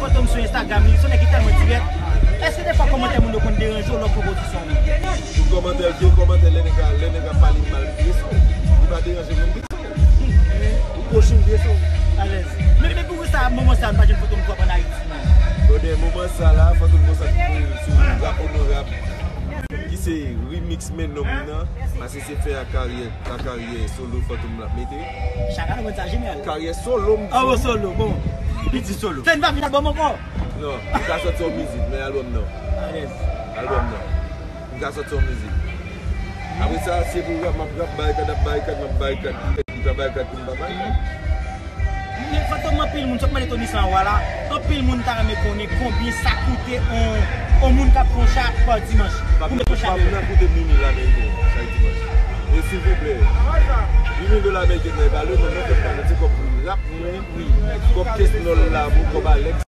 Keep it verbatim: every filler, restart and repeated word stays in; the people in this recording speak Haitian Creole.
Fantom sou Instagram li, se yon nèg ki tèlman dirèk. Èske defwa kòmantè moun yo konn deranje w lè w pran pozisyon li? Tout kòmantè l gen, kòmantè lè nèg la, lè nèg la pale m mal, li blese w. Li pa deranje mwen, m blese w. Ou kwochi, m blese w. Alèz. Men, men poukisa moman sa a nou pa jwenn Fantom twòp ann Ayiti? Brother, moman sa la, Fantom konsa ki sou rap onorab, ki se remix men nonm nan, paske se fè a karyè, a karyè solo Fantom l ap mete. Chak ane konn sa, Jimmy. Karyè solo, m di. Ah, bon, solo, bon. Li di solo. Se n pa vin albòm ankò? Non, m ka sòti yon mizik, men albòm non. Alèz. Albòm non. M ka sòti yon mizik. Apre sa, se pou rap, m ap rap, barikad ap barikad, m ap barikad, m ka barikad pou m pa barikad. Men Fantom, anpil moun, sot mande Tony San Wa la, anpil moun ta renmen konnen konbyen sa koute on, on moun k ap fè on cha pa dimanch. Pou met on cha dèyè. M ap koute huit mil dola ameriken chak dimanch. E silvouplè, huit mil dola ameriken nan, e pa le non, non, fè m pa mete kòb pou rap mwen, wi. Kòb Kesnòl la, pou kòb Alex.